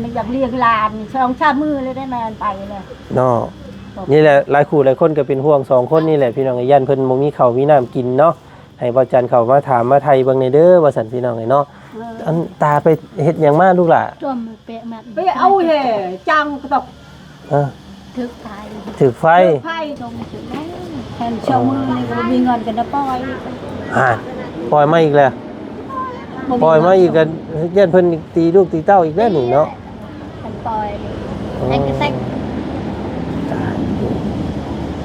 ມັນຢາກລ້ຽງຫຼານ ສອງສາມມື້ແລ້ວໄດ້ແມ່ນໄປແລ້ວເນາະ. ນີ້ແຫຼະ ຫຼາຍຄູ່ຫຼາຍຄົນກໍເປັນຫ່ວງສອງຄົນນີ້ແຫຼະ ພີ່ນ້ອງເອີຍ ຢ້ານເພິ່ນບໍ່ມີເຂົ້າມີນ້ຳກິນເນາະ ໃຫ້ບ່າວຈັນເຂົ້າມາຖາມມາໄຖ່ເບິ່ງແດ່ເດີ ວ່າຊັ້ນ ພີ່ນ້ອງເອີຍເນາະ. ເອີ ອັນຕາໄປເຮັດຫຍັງມາລູກຫຼ້າ? ຈອມແປະມັນ ໄປເອົາແຮ່ຈັງກະຕອກ ເອີ ຖືກໄຟ ຖືກໄຟ ຖືກໄຟຕົງຖືກແລ້ວ ແທນຊ່ວງມື້ນີ້ກໍບໍ່ມີເງິນກັນນະ ປ່ອຍ ອ່າ ປ່ອຍມາອີກແລ້ວ ບໍ່ມີ ປ່ອຍມາອີກກໍຢ້ານເພິ່ນຕີລູກຕີເຕົ້າອີກແລ້ວນີ້ເນາະ ຄັນປ່ອຍນີ້ ອໍ ແຮງກະເຕັກ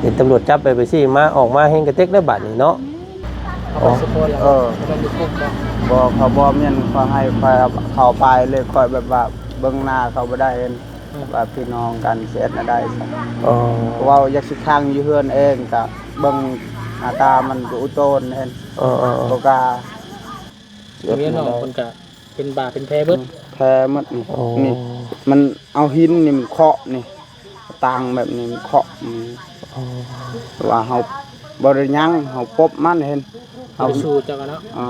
ເຫັນຕຳຫຼວດຈັບໄປ ໄປຊີ້ມາ ອອກມາແຮງກະເຕັກແລ້ວບາດນີ້ເນາະ. ອືມ ອໍ ເອີ ບໍ່ ເຂົາບໍ່ແມ່ນ ເຂົາໃຫ້ຂ້ອຍເຂົ້າໄປເລີຍ ຂ້ອຍແບບວ່າເບິ່ງໜ້າເຂົາບໍ່ໄດ້ ເຫັນ ອືມ ວ່າພີ່ນ້ອງກັນຊິເຮັດແນວໃດ ອໍ ເວົ້າຢາກຊິຂັງຢູ່ເຮືອນເອງ ກະເບິ່ງໜ້າຕາມັນກະອຸໂຕນ ເຫັນ ອໍໆໆ ບໍ່ກ້າ ເມຍນ້ອງເພິ່ນກະເປັນບາດເປັນແຜເບິດ ແຜເບິດນີ້ ໂອ້ ນີ້ ມັນເອົາຫີນນີ້ມັນເຄາະນີ້ ຕາງແບບນີ້ມັນເຄາະນີ້ ອໍ ວ່າເຮົາບໍ່ໄດ້ຫຍັງ ເຮົາປົບມັນ ເຫັນ ເຮົາ ໄປສູ້ຈັກກັນເນາະ ອ່າ.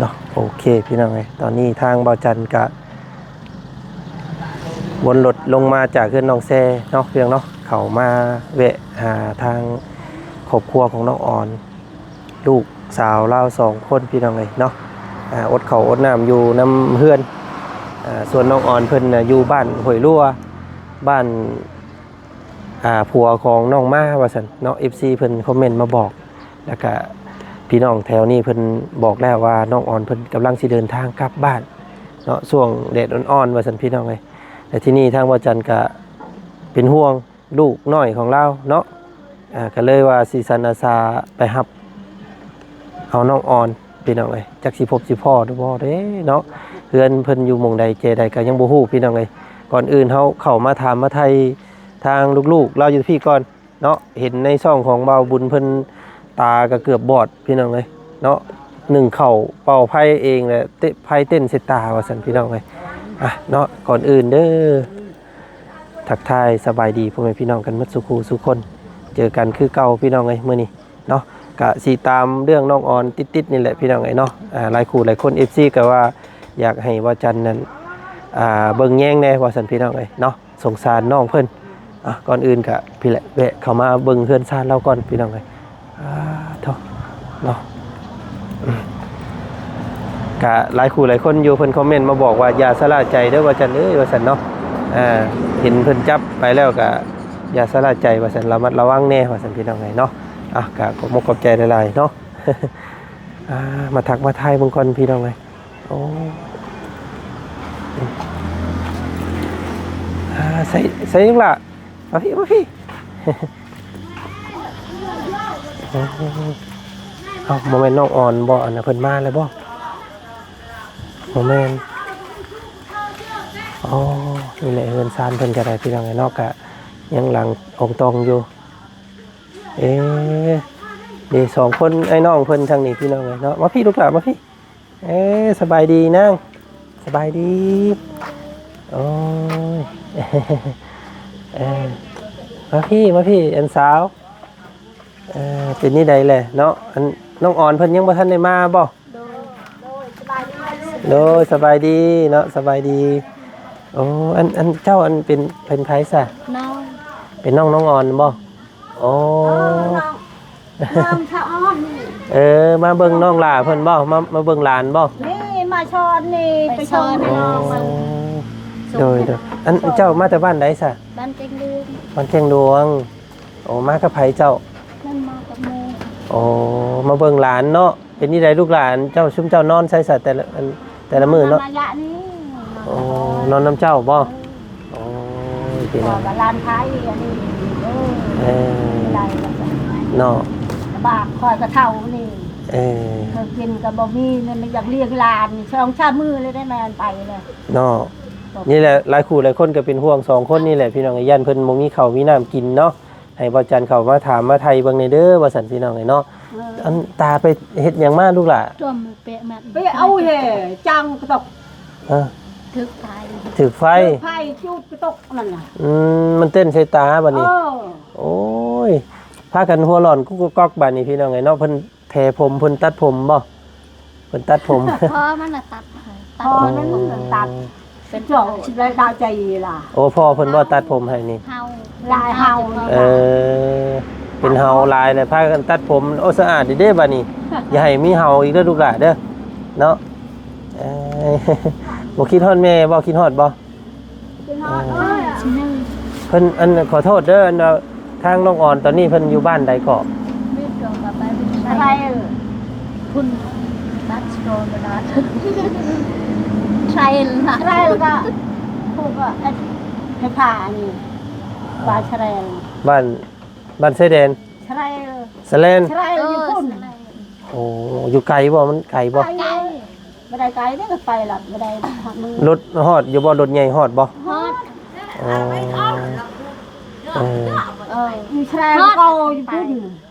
ເນາະ ໂອເຄ ພີ່ນ້ອງເອີຍ ຕອນນີ້ທາງບ່າວຈັນກະ ວົນລົດລົງມາຈາກເຮືອນນ້ອງແຊເນາະ ພີ່ນ້ອງເນາະ ເຂົ້າມາແວະຫາທາງຄອບຄົວຂອງນ້ອງອອນ ລູກສາວລາວສອງຄົນ ພີ່ນ້ອງເອີຍເນາະ ອ່າ ອົດເຂົ້າອົດນ້ຳຢູ່ນຳເຮືອນ ອ່າ ສ່ວນນ້ອງອອນເພິ່ນນະຢູ່ບ້ານຫ້ວຍລົວ ບ້ານ ອ່າ ຜົວຂອງນ້ອງມາ ວ່າຊັ້ນເນາະ ເອັຟຊີເພິ່ນຄອມເມັນມາບອກ ແລ້ວກະພີ່ນ້ອງແຖວນີ້ເພິ່ນບອກແລ້ວວ່າ ນ້ອງອອນເພິ່ນກຳລັງຊິເດີນທາງກັບບ້ານເນາະ ຊ່ວງແດດອ່ອນໆ ວ່າຊັ້ນ ພີ່ນ້ອງເອີຍ ແລະ ທີ່ນີ້ທາງບ່າວຈັນກະເປັນຫ່ວງລູກນ້ອຍຂອງລາວເນາະ ອ່າ ກະເລີຍວ່າຊິສັນອາສາໄປຮັບເອົານ້ອງອອນ ພີ່ນ້ອງເອີຍ ຈັກຊິພົບຊິພໍ້ຫຼືບໍ່ເດ້ເນາະ ເຮືອນເພິ່ນຢູ່ໝ່ອງໃດແຈໃດກະຍັງບໍ່ຮູ້ ພີ່ນ້ອງເອີຍ ກ່ອນອື່ນເຮົາເຂົ້າມາຖາມມາໄຖ່ທາງລູກໆລາວຢູ່ພີ້ກ່ອນ ເນາະ ເຫັນໃນຊ່ອງຂອງບ່າວບຸນເພິ່ນ ຕາກໍເກືອບບອດ ພີ່ນ້ອງເອີຍເນາະ ໜຶ້ງເຂົ້າເປົ່າໄຟເອງ ແລະ ເຕະໄຟເຕັ້ນໃສ່ຕາ ວ່າຊັ້ນ ພີ່ນ້ອງເອີຍ ອ່ະເນາະ ກ່ອນອື່ນເດີ ທັກທາຍສະບາຍດີພໍ່ແມ່ພີ່ນ້ອງກັນໝົດສູ່ຄູ່ສູ່ຄົນ ເຈີກັນຄືເກົ່າ ພີ່ນ້ອງເອີຍ ມື້ນີ້ເນາະ ກະຊິຕາມເລື່ອງນ້ອງອອນຕິດໆນີ້ແຫຼະ ພີ່ນ້ອງເອີຍເນາະ ອ່າ ຫຼາຍຄູ່ຫຼາຍຄົນ ເອັຟຊີ ກໍວ່າຢາກໃຫ້ບ່າວຈັນນັ້ນ ອ່າ ເບິ່ງແຍງແດ່ ວ່າຊັ້ນ ພີ່ນ້ອງເອີຍເນາະ. ສົງສານນ້ອງເພິ່ນ ອ່ະ ກ່ອນອື່ນກະພີ້ແຫຼະ ແວະເຂົ້າມາເບິ່ງເຮືອນຊານລາວກ່ອນ ພີ່ນ້ອງເອີຍ ອ່າ ໂທ້ ເນາະ ອືມ ກະຫຼາຍຄູ່ຫຼາຍຄົນຢູ່ ເພິ່ນຄອມເມັນມາບອກວ່າ ຢ່າຊະລ່າໃຈເດີ ວ່າຊັ້ນເອີຍ ວ່າຊັ້ນເນາະ ເອີ ເຫັນເພິ່ນຈັບໄປແລ້ວກະຢ່າຊະລ່າໃຈ ວ່າຊັ້ນ ລະມັດລະວັງແດ່ ວ່າຊັ້ນ ພີ່ນ້ອງເອີຍເນາະ ອ່ະ ກະຂອບມຸກຂອບໃຈຫຼາຍໆເນາະ ອ່າ ມາທັກມາທາຍເບິ່ງກ່ອນ ພີ່ນ້ອງເອີຍ. ໂອ້ ອາ ໃສ່ ໃສ່ລູກຫຼ້າ ມາພີ້ ມາພີ້ ໂອ້ ເອົ້າ ບໍ່ແມ່ນນ້ອງອອນບໍ່? ອັນນັ້ນເພິ່ນມາແລ້ວບໍ່? ບໍ່ແມ່ນ ອໍ ນີ້ແຫຼະ ເຮືອນຊານເພິ່ນກໍໄດ້ ພີ່ນ້ອງເອີຍເນາະ ກະຍັງຫຼັງອອງຕອງຢູ່ ເອ ເດ ສອງຄົນ ອ້າຍນ້ອງເພິ່ນທາງນີ້ ພີ່ນ້ອງເອີຍເນາະ ມາພີ້ ລູກຫຼ້າ ມາພີ້. ເອີ ສະບາຍດີນາງ ສະບາຍດີ ໂອ້ຍ ເອີ ມາພີ້ ມາພີ້ ອັນສາວ ເອີ ເປັນແນວໃດແຫຼະເນາະ ອັນ ນ້ອງອອນເພິ່ນຍັງບໍ່ທັນໄດ້ມາບໍ່? ໂດຍ ໂດຍ ສະບາຍດີ ໂດຍ ສະບາຍດີເນາະ ສະບາຍດີ ໂອ້ ອັນ ອັນເຈົ້າ ອັນເປັນ ເປັນໃຜຊະ? ນ້ອງ ເປັນນ້ອງ ນ້ອງອອນບໍ່? ໂອ້ ເອີ ນ້ອງ ນ້ອງສະອອນນີ້ ເອີ ມາເບິ່ງນ້ອງຫຼ້າເພິ່ນບໍ່? ມາ ມາເບິ່ງຫຼານບໍ່? ນີ້ມາສອນນີ້ ໄປສອນ ໄປສອນນ້ອງມັນ ໂອ້ ໂດຍ ໂດຍ ອັນເຈົ້າມາແຕ່ບ້ານໃດຊະ? ບ້ານແຈ້ງດວງ ບ້ານແຈ້ງດວງ ໂອ້ ມາກັບໃຜເຈົ້າ? ແມ່ນມາກັບໝູ່ ໂອ້ ມາເບິ່ງຫຼານເນາະ ເປັນຈັ່ງໃດລູກຫຼານເຈົ້າ ຊຸມເຈົ້ານອນໃສຊະ ແຕ່ລະ ອັນ ແຕ່ລະມື້ເນາະ ນອນນຳອາຍະນີ້ ໂອ້ ນອນນຳເຈົ້າບໍ່? ໂອ້ຍ ພີ່ນ້ອງ ກໍຫຼານໄທອັນນີ້ ເອີ ເນາະ ລຳບາກ ຂ້ອຍກໍເຖົ້ານີ້ ເອີ ເຂົາກິນກໍບໍ່ມີ ມັນຢາກລ້ຽງຫຼານ ສອງສາມມື້ແລ້ວໄດ້ແມ່ນໄປແລ້ວເນາະ ນີ້ແຫຼະ ຫຼາຍຄູ່ຫຼາຍຄົນກໍເປັນຫ່ວງສອງຄົນນີ້ແຫຼະ ພີ່ນ້ອງ ຢ້ານເພິ່ນບໍ່ມີເຂົ້າມີນ້ຳກິນເນາະ ໃຫ້ບ່າວຈັນເຂົ້າມາຖາມມາໄຖ່ເບິ່ງແດ່ເດີ ວ່າຊັ້ນ ພີ່ນ້ອງເອີຍເນາະ. ເອີ ອັນຕາໄປເຮັດຫຍັງມາລູກຫຼ້າ? ຕົວໝູແປະມັນ ໄປເອົາແຮ່ຈ້າງກະຕົກ ເອີ ຖືກໄຟ ຖືກໄຟ ຖືກໄຟຈູດກະຕົກນັ້ນນະ ອືມ ມັນເຕັ້ນໃສ່ຕາບັດນີ້ ເອີ ໂອ້ຍ ພາກັນຫົວຮ້ອນກຸກກອກບາດນີ້ ພີ່ນ້ອງເອີຍເນາະ ເພິ່ນ ແຜ່ຜົມ ເພິ່ນຕັດຜົມບໍ່? ເພິ່ນຕັດຜົມ ພໍ່ມັນນະຕັດໃຫ້ ພໍ່ນັ້ນຕັດ ເປັນເຈົ້າລາຍດາວໃຈລະ ໂອ້ ພໍ່ເພິ່ນບໍ່ຕັດຜົມໃຫ້ນີ້ ເຫົາ ລາຍເຫົາ ເອີ ເປັນເຫົາຫຼາຍແລ້ວ ພາກັນຕັດຜົມ ໂອ້ ສະອາດເດ້ບາດນີ້ ຢ່າໃຫ້ມີເຫົາອີກເດີລູກຫຼ້າເດີ ເນາະ ເອີ ບໍ່ຄິດຮອດແມ່ບໍ່? ຄິດຮອດບໍ່? ເອີ ເພິ່ນ ອັນ ຂໍໂທດເດີ ອັນ ທາງນ້ອງອອນຕອນນີ້ເພິ່ນຢູ່ບ້ານໃດເກາະ? ໄປພຸ້ນ ໄຊລະ ໄຊລະກະ ຜູ້ກະເຮັດ ເຮັດຜ້າອັນນີ້ ບ້ານໄຊແລນ ບ້ານ ບ້ານຊາຍແດນ ໄຊແລນ ໄຊແລນ ໄຊແລນ ເອີ ຢູ່ພຸ້ນ ໂອ້ ຢູ່ໄກບໍ່? ມັນໄກບໍ່? ໄກ ບໍ່ໄດ້ໄກເດ້ ໄປລະບໍ່ໄດ້ຮອດມື້ ລົດຮອດຢູ່ບໍ່? ລົດໃຫຍ່ຮອດບໍ່? ຮອດ ອໍ ເອີ ເອີ ຢູ່ແຊຣກໍຢູ່ພຸ້ນ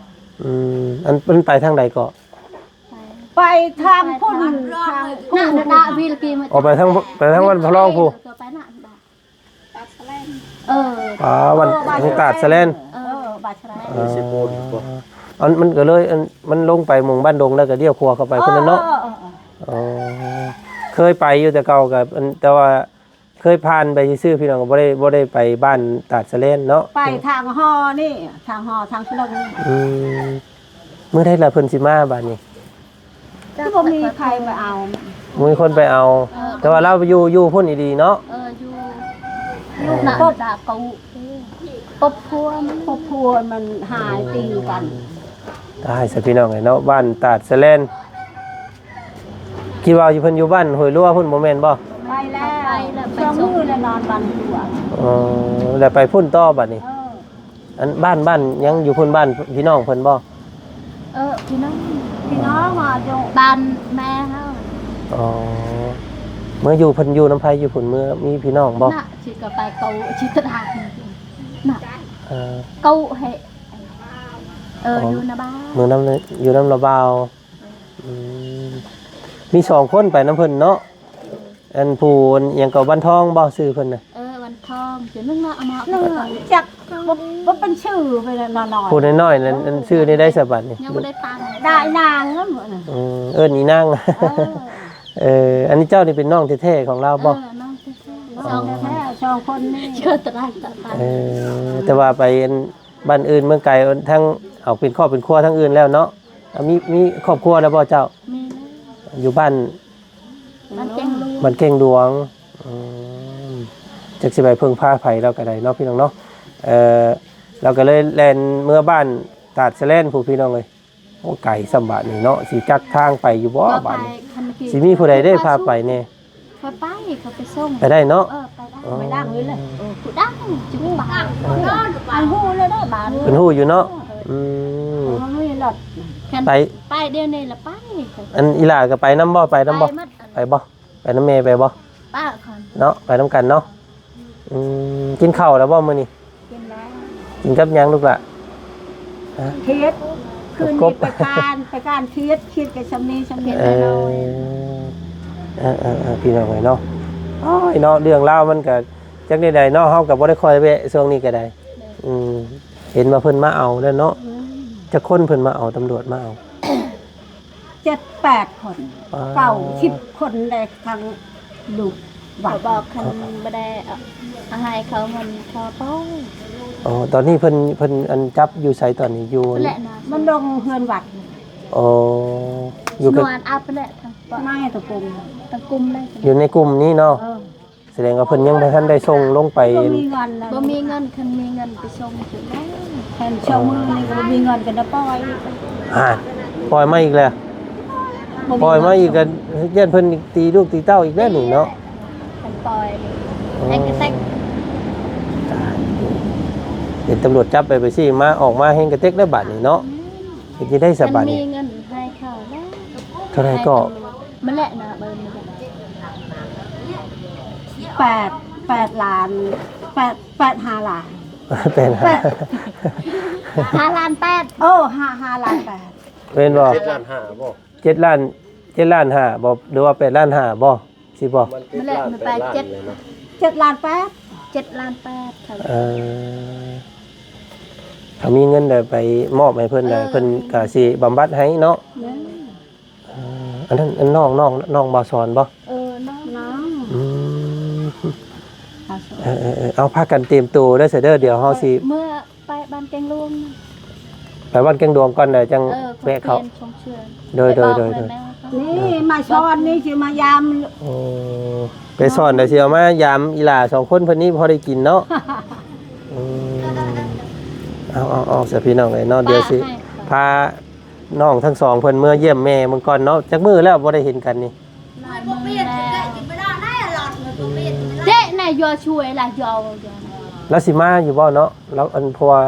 ອືມ ອັນ ມັນໄປທາງໃດເກາະ? ໄປທາງພຸ້ນ ທາງພຸ້ນ ອໍ ໄປທາງ ໄປທາງວັນພະລອງພຸ້ນ ເອີ ອໍ ວັນ ເອີ ຕາດສະແລນ ເອີ ບາດສະແລນ ເອີ ເອີ ອັນ ມັນກໍເລີຍ ອັນ ມັນລົງໄປໝ່ອງບ້ານດົງ ແລ້ວກໍລ້ຽວຂວາເຂົ້າໄປພຸ້ນແຫຼະເນາະ ເອີ ເອີ ເອີ ເອີ ເຄີຍໄປຢູ່ແຕ່ເກົ່າກໍ ອັນ ແຕ່ວ່າເຄີຍຜ່ານໄປຊື່ໆ ພີ່ນ້ອງ ບໍ່ໄດ້ ບໍ່ໄດ້ໄປບ້ານຕາດສະແລນເນາະ ໄປທາງຫໍນີ້ ທາງຫໍ ທາງຊະເລິງ ອືມ ມື້ໃດລະເພິ່ນຊິມາບາດນີ້? ຄືບໍ່ມີໃຜໄປເອົາ ບໍ່ມີຄົນໄປເອົາ ເອີ ແຕ່ວ່າລາວຢູ່ ຢູ່ພຸ້ນອີ່ຫຼີເນາະ ເອີ ຢູ່ ຢູ່ນະ ປບ ດາເກົາ ປບຜົວ ປບຜົວມັນຫາຍຕີກັນ ຕາຍຊະພີ່ນ້ອງເອີຍເນາະ ບ້ານຕາດສະແລນ ຄິດວ່າຢູ່ ເພິ່ນຢູ່ບ້ານຫ້ວຍຫຼວງພຸ້ນບໍ່ແມ່ນບໍ່? ໄປແລ້ວ ໄປແລ້ວ ສອງມື້ແລ້ວນອນບ້ານຫ້ວຍຫຼວງ ອໍ ແລ້ວໄປພຸ້ນຕໍ່ບາດນີ້ ເອີ ອັນບ້ານ ບ້ານຍັງຢູ່ພຸ້ນ ບ້ານພີ່ນ້ອງເພິ່ນບໍ່? ເອີ ພີ່ນ້ອງ ພີ່ນ້ອງມາຢູ່ບ້ານແມ່ເຮົາ ອໍ ເມືອຢູ່ ເພິ່ນຢູ່ນຳໃຜຢູ່ພຸ້ນ? ເມືອມີພີ່ນ້ອງບໍ່? ນະ ຊິກໍໄປເກົາຊິຕະດານະ ເອີ ເກົາເຮ ເອີ ອໍ ຢູ່ນຳບ່າວ ເມືອນຳ ຢູ່ນຳລາວບ່າວ ອືມ ມີສອງຄົນໄປນຳເພິ່ນເນາະ ອັນຜູ້ ອັນຫຍັງກໍ ວັນທອງບໍ່ ຊື່ເພິ່ນນະ? ເອີ ວັນທອງ ຊື່ໜຶ່ງເນາະ ເອົາມາ ໜຶ່ງ ຈັກ ບໍ່ ບໍ່ເປັນຊື່ໄປແລ້ວ ນ້ອຍໆ ຜູ້ນ້ອຍໆນັ້ນ ເອີ ອັນຊື່ນີ້ໄດ້ສະບັດນີ້ ຍັງບໍ່ໄດ້ຕັ້ງ ໄດ້ນາງນັ້ນ ອືມ ເອີ້ນອີນາງ ເອີ ເອີ ອັນນີ້ເຈົ້ານີ້ເປັນນ້ອງແທ້ໆຂອງລາວບໍ່? ເອີ ນ້ອງແທ້ໆ ອໍ ສອງແທ້ ສອງຄົນນີ້ ເອີ ແຕ່ວ່າໄປອັນ ບ້ານອື່ນເມືອງໄກ ທັງເອົາເປັນຄອບເປັນຄົວທາງອື່ນແລ້ວເນາະ ມີ ມີຄອບຄົວແລ້ວບໍ່ເຈົ້າ? ມີແລ້ວ ຢູ່ບ້ານ ບ້ານແກ້ງຫຼວງ ບ້ານແກ້ງຫຼວງ ອືມ ຈັກຊິໄປເພິ່ງພາໃຜລາວກໍໄດ້ເນາະ ພີ່ນ້ອງເນາະ ເອີ ລາວກໍເລີຍແລ່ນເມືອບ້ານຕາດສະແລນພຸ້ນ ພີ່ນ້ອງເອີຍ ໂອ້ ໄກສ່ຳບາດນີ້ເນາະ ຊິຈັກທາງໄປຢູ່ບໍ່ບາດນີ້ ຊິມີຜູ້ໃດໄດ້ພາໄປແດ່? ຂ້ອຍໄປ ຂ້ອຍໄປສົ່ງ ໄປໄດ້ເນາະ ເອີ ໄປໄດ້ ອໍ ໄປດັງເລີຍ ເອີ ຜູ້ດັງ ຈຸດປາຍ ເອີ ອັນຮູ້ເລີຍເດ້ບາດນີ້ ເພິ່ນຮູ້ຢູ່ເນາະ ເອີ ອືມ ເອີ ມັນມີລົດ ໄປ ໄປດຽວນີ້ລະໄປ ອັນອີຫຼ້າກໍໄປນຳບໍ່? ໄປນຳບໍ່? ໄປໝົດ ໄປບໍ່? ໄປນຳແມ່ໄປບໍ່? ໄປເນາະ ໄປນຳກັນເນາະ ອືມ ກິນເຂົ້າແລ້ວບໍ່ມື້ນີ້? ກິນແລ້ວ ກິນກັບຫຍັງລູກຫຼ້າ? ຮະ? ເຂດ ຄືນນີ້ໄປການ ໄປການເຂດ ເຂດກໍຊ່ຳນີ້ຊ່ຳນີ້ ເອີ ນ້ອຍໆ ເອີ ເອີ ເອີ ພີ່ນ້ອງເອີຍເນາະ ໂອ້ຍເນາະ ເລື່ອງລາວມັນກໍຈັກແນວໃດເນາະ ເຮົາກໍບໍ່ໄດ້ຄ່ອຍແວະຊ່ວງນີ້ກໍໄດ້ ອືມ ເຫັນວ່າເພິ່ນມາເອົາແລ້ວເນາະ ອືມ ຈັກຄົນເພິ່ນມາເອົາ ຕຳຫຼວດມາເອົາ? ເຈັດແປດຄົນ ປາດ ເກົ້າສິບຄົນໄດ້ທັງລູກ ເຂົາບອກຄັນບໍ່ໄດ້ເອົາ ໃຫ້ເຂົາເງິນເຂົາປອຍ ອໍ ຕອນນີ້ເພິ່ນ ເພິ່ນ ອັນ ຈັບຢູ່ໃສຕອນນີ້? ຢູ່ ພຸ້ນແຫຼະນະ ມັນລົງເຮືອນວັດ ອໍ ຢູ່ ສະໜວນອັບພຸ້ນແຫຼະ ທາງ ໃນຕະກຸມ ຕະກຸມໄດ້ ຢູ່ໃນກຸ່ມນີ້ເນາະ ເອີ ສະແດງວ່າເພິ່ນຍັງບໍ່ທັນໄດ້ສົ່ງລົງໄປ ບໍ່ມີເງິນນະ ບໍ່ມີເງິນ ຄັນມີເງິນໄປສົ່ງຊິໄດ້ ຄັນຊ່ວງມື້ນີ້ບໍ່ມີເງິນກໍໄດ້ປ່ອຍ ອ່າ ປ່ອຍມາອີກແລ້ວ ບໍ່ມີເງິນ ປ່ອຍມາອີກກໍຢ້ານເພິ່ນຕີລູກຕີເຕົ້າອີກແລ້ວນີ້ເນາະ ຄັນປ່ອຍນີ້ ອໍ ແຮງກະແຕັກ ເຫັນຕຳຫຼວດຈັບໄປ ໄປຊີ້ມາ ອອກມາແຮງກະແຕັກແລ້ວບາດນີ້ເນາະ ອືມ ເຮັດຈັ່ງໃດຊະບາດນີ້ ຄັນມີເງິນໃຫ້ເຂົາແລ້ວ ເທົ່າໃດກໍ ໃຫ້ຕຳຫຼວດ ມາແຫຼະນະ ເບິ່ງ ແປດ ແປດລ້ານ ແປດ ແປດ ຫ້າລ້ານ ແປດ ຫ້າ ຫ້າລ້ານແປດ ໂອ້ ຫ້າ ຫ້າລ້ານແປດ ແມ່ນບໍ່? ເຈັດລ້ານຫ້າບໍ່? ເຈັດລ້ານ ເຈັດລ້ານຫ້າບໍ່ ຫຼືວ່າແປດລ້ານຫ້າບໍ່? ຊິບໍ່? ມັນເຈັດລ້ານ ມັນແປດລ້ານ ເຈັດ ເຈັດລ້ານແປດ ເຈັດລ້ານແປດ ເຂົາ ເອີ ຖ້າມີເງິນແລ້ວໄປມອບໃຫ້ເພິ່ນ ເອີ ແລ້ວເພິ່ນກໍຊິບຳບັດໃຫ້ເນາະ. ແມ່ນ ເອີ ອັນນັ້ນ ອັນນ້ອງ ນ້ອງ ນ້ອງບ່າວສອນບໍ່? ເອີ ນ້ອງ ນ້ອງ ອືມ ບ່າວສອນ ເອີ ເອີ ເອີ ເອົາ ພາກັນຕຽມໂຕເດີ ຊະເດີ ດຽວເຮົາຊິ ເອີ ເມືອ ໄປບ້ານແກ້ງຫຼວງ ໄປບ້ານແກ້ງຫຼວງກ່ອນ ແລ້ວຈັ່ງ ເອີ ແວະເຂົ້າ ໂດຍ ໂດຍ ໂດຍ ນີ້ມາສອນນີ້ຊິມາຢາມ ໂອ້ ໄປສອນແລ້ວຊິເອົາມາຢາມອີ່ຫຼ້າສອງຄົນເພິ່ນນີ້ພໍໄດ້ກິນເນາະ. ອືມ ເອົາ ເອົາ ເອົາ ຊະພີ່ນ້ອງເອີຍເນາະ ດຽວຊິພານ້ອງທັງສອງເພິ່ນເມືອຢ້ຽມແມ່ເບິ່ງກ່ອນເນາະ. ຈັກມື້ແລ້ວບໍ່ໄດ້ເຫັນກັນນີ້? ຫຼາຍມື້ແລ້ວ ເຕະນະ ຢ່າຊ່ວຍລະ ຢ່າ ລາວຊິມາຢູ່ບໍ່ເນາະ? ລາວ ອັນ ເພາະວ່າ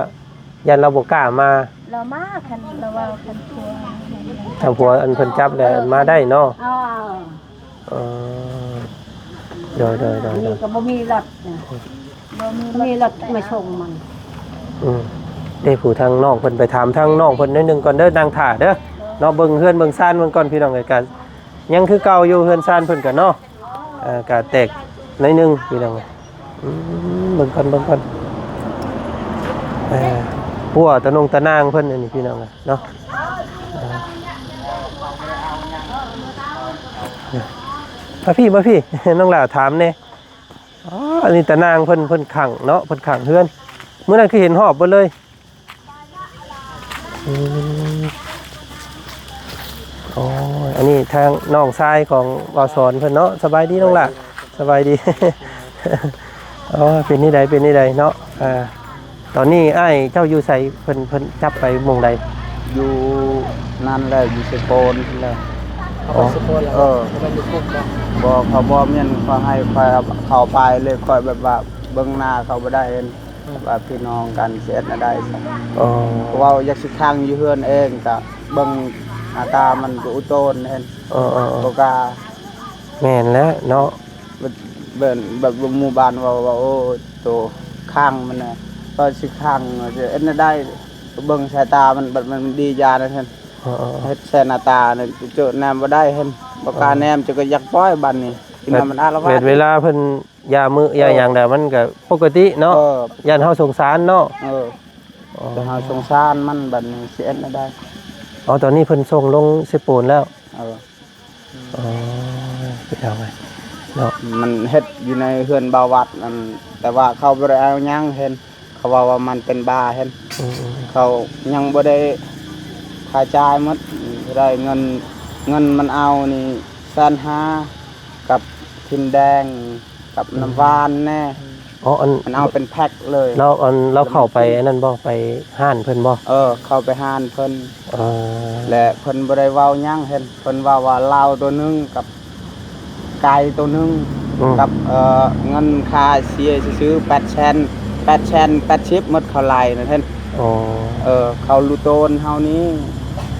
ຢ້ານລາວບໍ່ກ້າມາ ລາວມາ ຄັນລາວເວົ້າ ຄັນຜົວ ຄັນຜົວ ອັນ ເພິ່ນຈັບແລ້ວ ເອີ ມາໄດ້ເນາະ. ເອີ ເອີ ໂດຍ ໂດຍ ໂດຍ ນີ້ກໍບໍ່ມີລົດນະ ບໍ່ມີລົດມາສົ່ງມັນ. ອືມ ເດ້ ຜູ້ທາງນ້ອງເພິ່ນ ໄປຖາມທາງນ້ອງເພິ່ນໜ້ອຍໜຶ່ງກ່ອນເດີ ນັ່ງຖ້າເດີເນາະ. ເບິ່ງເຮືອນເບິ່ງຊານເພິ່ນກ່ອນ ພີ່ນ້ອງເອີຍ ກະຍັງຄືເກົ່າຢູ່ ເຮືອນຊານເພິ່ນກະເນາະ ເອີ ກະແຕກໜ້ອຍໜຶ່ງ ພີ່ນ້ອງ. ອືມ ເບິ່ງກ່ອນ ເບິ່ງກ່ອນ ເອີ ພົວຕານົງຕານາງເພິ່ນ ອັນນີ້ ພີ່ນ້ອງເນາະ. ເອີ ມາພີ່ ມາພີ່ ນ້ອງຫຼ້າ ຖາມແດ່. ອໍ ອັນນີ້ຕານາງເພິ່ນ ເພິ່ນຂັງເນາະ ເພິ່ນຂັງເຮືອນ ມື້ນັ້ນຄືເຫັນຮອບເບິດເລີຍ. ອືມ ໂອ້ຍ ອັນນີ້ທາງນ້ອງຊາຍຂອງບ່າວສອນເພິ່ນເນາະ. ສະບາຍດີນ້ອງຫຼ້າ ສະບາຍດີ. ອໍ ເປັນແນວໃດ ເປັນແນວໃດເນາະ? ອ່າ ຕອນນີ້ອ້າຍເຈົ້າຢູ່ໃສ? ເພິ່ນ ເພິ່ນຈັບໄປໝ່ອງໃດ? ຢູ່ນັ້ນແຫຼະ ຢູ່ເຊໂປນພຸ້ນແຫຼະ. ເຂົາໄປເຊໂປນແລ້ວ ເອີ ບໍ່ແມ່ນຢູ່ຄຸກບໍ່? ບໍ່ ເຂົາບໍ່ແມ່ນ ເຂົາໃຫ້ຂ້ອຍເຂົ້າໄປເລີຍ ຂ້ອຍແບບວ່າເບິ່ງໜ້າເຂົາບໍ່ໄດ້ ເຫັນ ອືມ ວ່າພີ່ນ້ອງກັນຊິເຮັດແນວໃດ. ອໍ ເວົ້າຢາກຊິຂັງຢູ່ເຮືອນເອງ ກະເບິ່ງໜ້າຕາມັນກໍອຸໂຕນ ເຫັນ ເອີໆໆ ບໍ່ກ້າ. ແມ່ນແລ້ວເນາະ ແບບ ແບບ ແບບໝູ່ບ້ານເວົ້າວ່າ ໂອ້ ໂຕຂັງມັນນະ ກໍຊິຂັງ ຊິເຮັດແນວໃດ ເບິ່ງສາຍຕາມັນ ບັດມັນດີຢານະທ່ານ ເອີໆໆ ເຮັດໃສ່ໜ້າຕານີ້ ເຈີແນມບໍ່ໄດ້ ເຫັນ ບໍ່ກ້າແນມ ເຈົ້າກໍຢາກປ່ອຍບັດນີ້ ທີ່ນັ້ນມັນອາລະວາດ ເວລາເພິ່ນຢາມມື້ ເອີ ຢາຫຍັງແລ້ວ ມັນກໍປົກກະຕິເນາະ ເອີ ຢ້ານເຮົາສົງສານເນາະ ເອີ ອໍ ແຕ່ເຮົາສົງສານມັນ ບັດນີ້ຊິເຮັດແນວໃດ. ອໍ ຕອນນີ້ເພິ່ນສົ່ງລົງເຊໂປນແລ້ວ ເອີ. ອໍ ພີ່ນ້ອງເອີຍເນາະ ມັນເຮັດຢູ່ໃນເຮືອນບ່າວວັດນັ້ນ ແຕ່ວ່າເຂົາບໍ່ໄດ້ເອົາຫຍັງ ເຫັນ ເຂົາເວົ້າວ່າມັນເປັນບ້າ ເຫັນ ອືມໆ ເຂົາຍັງບໍ່ໄດ້ຄ່າຈ່າຍໝົດ ເທົ່າໃດ ເງິນ ເງິນມັນເອົານີ້ແສນຫ້າ ກັບທິນແດງ ກັບ ອືມ ນ້ຳຫວານແດ່. ອໍ ອັນ ມັນເອົາເປັນແພັກເລີຍ ລາວ ອັນ ລາວເຂົ້າໄປອັນນັ້ນບໍ່? ໄປຮ້ານເພິ່ນບໍ່? ເອີ ເຂົ້າໄປຮ້ານເພິ່ນ ເອີ ແລະເພິ່ນບໍ່ໄດ້ເວົ້າຫຍັງ ເຫັນ ເພິ່ນເວົ້າວ່າເຫຼົ້າໂຕໜຶ່ງກັບໄກ່ໂຕໜຶ່ງ ອືມ ກັບ ເອີ ເງິນຄ່າເສຍຊື່ໆ ແປດແສນ ແປດແສນແປດສິບໝົດ ເຂົາໄລ່ນັ້ນ ເຫັນ ອໍ ເອີ ເຂົາລຸໂຕນເຮົານີ້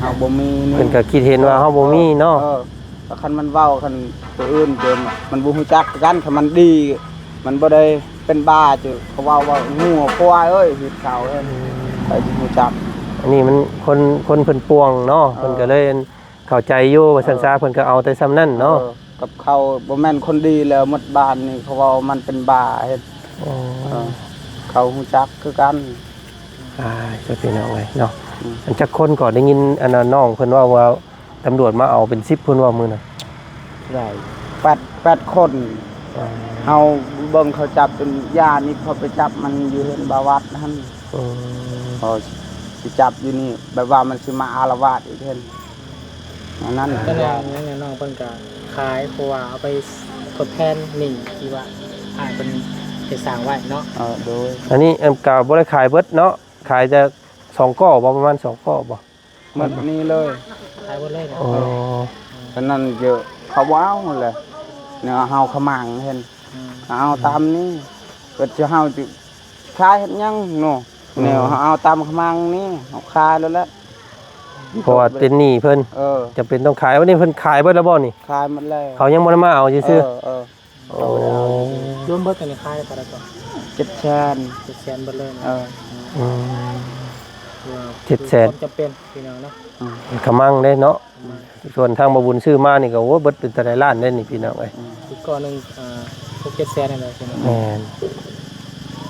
ເຮົາບໍ່ມີນີ້ ເພິ່ນກໍຄິດເຫັນວ່າເຮົາບໍ່ມີເນາະ ເອີ ແລ້ວຄັນມັນເວົ້າ ຄັນຜູ້ອື່ນເດີ ມັນບໍ່ຮູ້ຈັກຄືກັນ ຄັນມັນດີ ມັນບໍ່ໄດ້ເປັນບ້າ ເຈົ້າ ເຂົາເວົ້າວ່າງົວຄວາຍເອີຍ ເຮັດເຂົາເອີຍ ອືມ ໃຜຊິຮູ້ຈັກ. ອັນນີ້ມັນຄົນ ຄົນເພິ່ນປ່ວງເນາະ ເອີ ເພິ່ນກໍເລີຍເຂົ້າໃຈຢູ່ວ່າຊັ້ນຊະ ເອີ ເພິ່ນກໍເອົາແຕ່ສ່ຳນັ້ນເນາະ ເອີ ກັບເຂົາບໍ່ແມ່ນຄົນດີແລ້ວ ໝົດບ້ານນີ້ ເຂົາເວົ້າມັນເປັນບ້າເຮັດ ອໍ ເອີ ເຂົາຮູ້ຈັກຄືກັນ. ອາຍ ເຈົ້າ ພີ່ນ້ອງເອີຍເນາະ ອືມ ອັນຈັກຄົນກໍໄດ້ຍິນ ອັນນັ້ນ ນ້ອງເພິ່ນເວົ້າວ່າ ຕຳຫຼວດມາເອົາເປັນສິບພຸ້ນວ່າມື້ນັ້ນ ຫຼາຍ ແປດ ແປດຄົນ ອືມ ເຮົາເບິ່ງເຂົາຈັບຈົນຢ້ານນີ້ ເຂົາໄປຈັບມັນຢູ່ເຮືອນບ່າວວັດຫັ້ນ ອືມ ເຂົາຊິຈັບຢູ່ນີ້ ແບບວ່າມັນຊິມາອາລະວາດອີກເຫັນ ອັນນັ້ນ ຕານາງຫຍັງແນ່ ນ້ອງເພິ່ນກະຂາຍ ເພາະວ່າເອົາໄປທົດແທນໜີ້ທີ່ວ່າອ້າຍເພິ່ນໄດ້ສ້າງໄວ້ເນາະ ເອີ ໂດຍ ອັນນີ້ ເອີ ກະບໍ່ໄດ້ຂາຍເບິດເນາະ ຂາຍແຕ່ສອງກໍບໍ່ ປະມານສອງກໍບໍ່? ໝົດນີ້ເລີຍ ຂາຍໝົດເລີຍນະ ອໍ ເອີ ອັນນັ້ນເຈົ້າ ເຂົາບໍ່ເອົາແຫຼະ ແນວເຮົາຂະໝາງເຫັນ ອືມ ເອົາຕາມນີ້ ກໍຈະເຮົາຈະຂາຍເຮັດຫຍັງເນາະ ອືມ ແນວເຮົາເອົາຕາມຂະໝາງນີ້ ເຮົາຂາຍແລ້ວແຫຼະ ເພາະວ່າເປັນໜີ້ເພິ່ນ ເອີ ຈຳເປັນຕ້ອງຂາຍ ວັນນີ້ເພິ່ນຂາຍເບິດແລ້ວບໍ່ນີ້? ຂາຍໝົດແລ້ວ ເຂົາຍັງບໍ່ໄດ້ມາເອົາຊື່ໆ ເອີ ເອີ. ໂອ້ ລວມເບິດອັນນີ້ຂາຍເທົ່າໃດກໍ? ເຈັດແສນ ເຈັດແສນເບິດເລີຍນະ ເອີ ອືມ ເຈັດແສນ ຄວາມຈຳເປັນພີ່ນ້ອງເນາະ ອືມ ກະມັງເດ້ເນາະ ປະມານ ສ່ວນທາງບໍ່ບຸນຊື້ມານີ້ກໍ ໂອ້ຍ ເບິດເປັນເທົ່າໃດລ້ານເດ້ນີ້ພີ່ນ້ອງເອີຍ ອືມ ອີກກ້ອນໜຶ່ງ ອ່າ ຫົກເຈັດແສນນັ້ນແຫຼະພີ່ນ້ອງ ແມ່ນ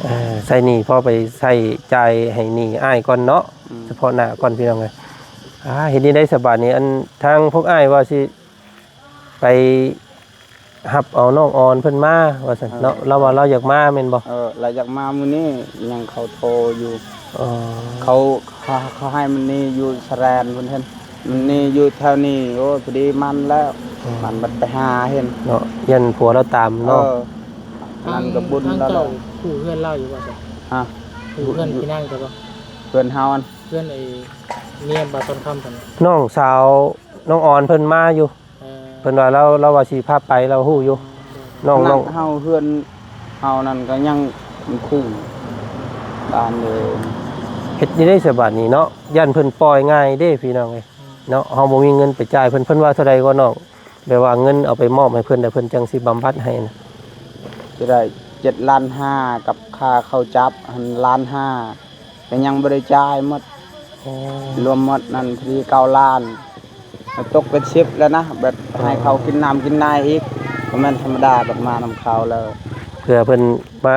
ເອີ ໃຊ້ໜີ້ພໍໄປໃຊ້ຈ່າຍໃຫ້ໜີ້ອ້າຍກ່ອນເນາະ ອືມ ສະເພາະໜ້າກ່ອນພີ່ນ້ອງເອີຍ ອ່າ ເຮັດແນວໃດສະບາດນີ້ ອັນທາງພວກອ້າຍວ່າຊິ ໄປຮັບເອົານ້ອງອອນເພິ່ນມາວ່າຊັ້ນເນາະ ເອີ ລາວວ່າລາວຢາກມາແມ່ນບໍ່? ເອີ ລາວຢາກມາມື້ນີ້ ຍັງເຂົາໂທຢູ່ ອໍ ເຂົາ ເຂົາ ເຂົາໃຫ້ມັນນີ້ຢູ່ສະແລນພຸ້ນເຫັນ ມັນນີ້ຢູ່ແຖວນີ້ ໂອ້ ພໍດີມັນແລ້ວ ອືມ ມັນບັດໄປຫາເຫັນເນາະ ຢ້ານຜົວລາວຕາມເນາະ ເອີ ນັ້ນກໍບຸນແລ້ວແຫຼະ ຮູ້ເຮືອນລາວຢູ່ບໍ່ຊັ້ນ? ຮະ? ຮູ້ເຮືອນພີ່ນາງເຈົ້າບໍ່? ເຮືອນເຮົາຫັ້ນ ເຮືອນໄອ້ເມຍບ່າວທອງຄຳຫັ້ນ ນ້ອງສາວນ້ອງອອນເພິ່ນມາຢູ່ ເອີ ເພິ່ນວ່າລາວ ລາວວ່າຊິພາໄປ ລາວຮູ້ຢູ່ ອືມ ນ້ອງ ນ້ອງ ເຮົາເຮືອນເຮົານັ້ນກໍຍັງຄຸ້ງບ້ານເລີຍ ເຮັດຈັ່ງໃດສະບາດນີ້ເນາະ ຢ້ານເພິ່ນປ່ອຍງ່າຍເດ້ພີ່ນ້ອງເອີຍ ອືມ ເນາະ ເຮົາບໍ່ມີເງິນໄປຈ່າຍເພິ່ນ ເພິ່ນວ່າເທົ່າໃດກໍນ້ອງ ແບບວ່າເງິນເອົາໄປມອບໃຫ້ເພິ່ນ ແລ້ວເພິ່ນຈັ່ງຊິບຳບັດໃຫ້ນະ ຈະໄດ້ເຈັດລ້ານຫ້າ ກັບຄ່າເຂົ້າຈັບຫັ້ນລ້ານຫ້າ ກໍຍັງບໍ່ໄດ້ຈ່າຍໝົດ ໂອ້ ລວມໝົດນັ້ນພໍດີເກົ້າລ້ານ ມັນຕົກເປັນສິບແລ້ວນະ ແບບໃຫ້ເຂົາກິນນ້ຳກິນໃນອີກ ບໍ່ແມ່ນທຳມະດາ ບັດມານຳເຂົາແລ້ວ ເພື່ອເພິ່ນມາ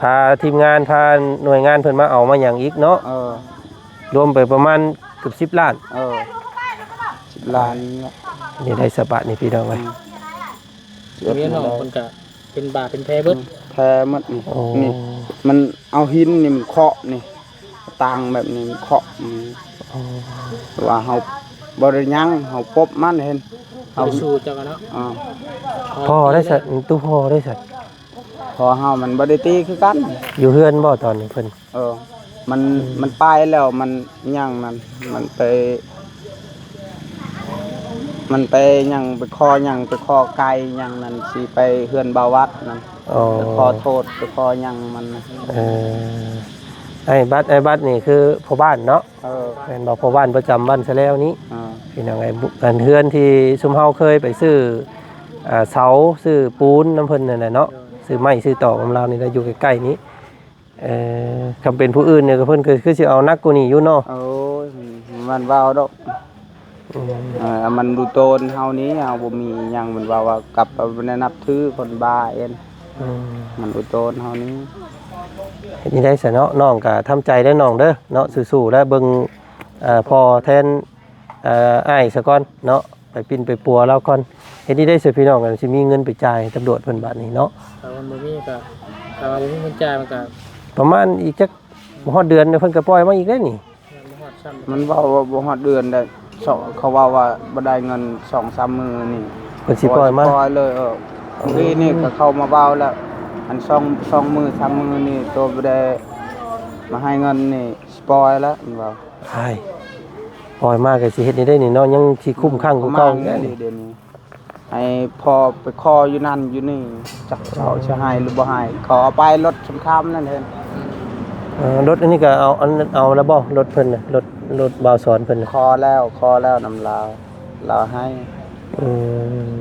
ພາທີມງານ ພາໜ່ວຍງານເພິ່ນມາເອົາມາຫຍັງອີກເນາະ ເອີ ລວມໄປປະມານເກືອບສິບລ້ານ ເອີ ສິບລ້ານນີ້ແຫຼະ ນີ້ໄດ້ສະບາດນີ້ພີ່ນ້ອງເອີຍ ອືມ ເມຍນ້ອງເພິ່ນກະ ເປັນບາດເປັນແຜເບິດ ແຜໝົດນີ້ ໂອ້ ນີ້ ມັນເອົາຫີນນີ້ມັນເຄາະນີ້ ຕັ້ງແບບນີ້ມັນເຄາະນີ້ ໂອ້ ວ່າເຮົາບໍ່ໄດ້ຫຍັງ ເຮົາປົບມັນເຫັນ ເຮົາ ບໍ່ໄດ້ສູ້ຈັກເນາະ ອ່າ ພໍ່ໄດ້ຊັ້ນ ຕູ້ພໍ່ໄດ້ຊັ້ນ ພໍ່ເຮົາມັນບໍ່ໄດ້ຕີຄືກັນ ຢູ່ເຮືອນບໍ່ຕອນນີ້ເພິ່ນ? ເອີ ມັນ ອືມ ມັນໄປແລ້ວ ມັນຫຍັງນັ້ນ ມັນໄປ ມັນໄປຫຍັງ ໄປຂໍຫຍັງ ໄປຂໍໄກ່ຫຍັງນັ້ນ ຊິໄປເຮືອນບ່າວວັດນັ້ນ ອໍ ໄປຂໍໂທດ ໄປຂໍຫຍັງມັນນະ ເອີ ອ້າຍບັດ ອ້າຍບັດນີ້ຄືພໍ່ບ້ານເນາະ ເອີ ແມ່ນບໍ່ ພໍ່ບ້ານປະຈຳບ້ານສະແລວນີ້ ເອີ ພີ່ນ້ອງເອີຍ ອັນເຮືອນທີ່ຊຸມເຮົາເຄີຍໄປຊື້ ອ່າ ເສົາ ຊື້ປູນນຳເພິ່ນນັ້ນແຫຼະເນາະ ຊື້ໄມ້ຊື້ຕອກນຳລາວນີ້ແຫຼະ ຢູ່ໃກ້ໆນີ້ ເອີ ຄັນເປັນຜູ້ອື່ນນີ້ກໍເພິ່ນກໍຄືຊິເອົາໜັກກວ່ານີ້ຢູ່ເນາະ ໂອ້ຍ ມັນເວົ້າດອກ ອືມ ເອີ ມັນດູໂຕນເຮົານີ້ ເຮົາບໍ່ມີຫຍັງ ມັນເວົ້າວ່າກັບໄປບໍ່ໄດ້ນັບຖືຄົນບ້າເອັນ ອືມ ມັນດູໂຕນເຮົານີ້ ເຮັດຈັ່ງໃດຊະເນາະ ນ້ອງກໍທຳໃຈເດີນ້ອງເດີເນາະ ສູ້ໆ ແລະເບິ່ງ ເອີ ພໍ່ແທນ ເອີ ອ້າຍຊະກ່ອນເນາະ ໄປປິ່ນໄປປົວລາວກ່ອນ ເຮັດຈັ່ງໃດຊະພີ່ນ້ອງ ຊິມີເງິນໄປຈ່າຍໃຫ້ຕຳຫຼວດເພິ່ນບາດນີ້ເນາະ ຖ້າມັນບໍ່ມີກໍ ຖ້າວ່າບໍ່ມີເງິນຈ່າຍມັນກໍ ປະມານອີກຈັກບໍ່ຮອດເດືອນເພິ່ນກໍປ່ອຍມາອີກເດ້ນີ້ ຍັງບໍ່ຮອດຊ້ຳ ມັນເວົ້າວ່າບໍ່ຮອດເດືອນໃດ ເຂົາເວົ້າວ່າບໍ່ໄດ້ເງິນສອງສາມມື້ນີ້ ເພິ່ນຊິປ່ອຍມາ ປ່ອຍເລີຍ ເອີ ມື້ນີ້ກໍເຂົ້າມາເວົ້າແລ້ວ ອັນສອງ ສອງມື້ສາມມື້ນີ້ໂຕບໍ່ໄດ້ມາໃຫ້ເງິນນີ້ ຊິປ່ອຍແລ້ວ ມັນເວົ້າ ອ້າຍ ປ່ອຍມາກໍຊິເຮັດແນວໃດນີ້ເນາະ ຍັງຊິຄຸ້ມຄັ້ງກວ່າເກົ່າອີກແລ້ວນີ້ ດຽວນີ້ ໃຫ້ພໍ່ໄປຂໍຢູ່ນັ້ນຢູ່ນີ້ ຈັກເຂົາຊິໃຫ້ຫຼືບໍ່ໃຫ້ ເຂົາເອົາໄປລົດສຳຄັນນັ້ນເຫັນ ເອີ ລົດອັນນີ້ກໍເອົາ ອັນ ເອົາແລ້ວບໍ່ ລົດເພິ່ນນະ ລົດ ລົດບ່າວສອນເພິ່ນນະ ຂໍແລ້ວ ຂໍແລ້ວນຳລາວ ລາວໃຫ້ ອືມ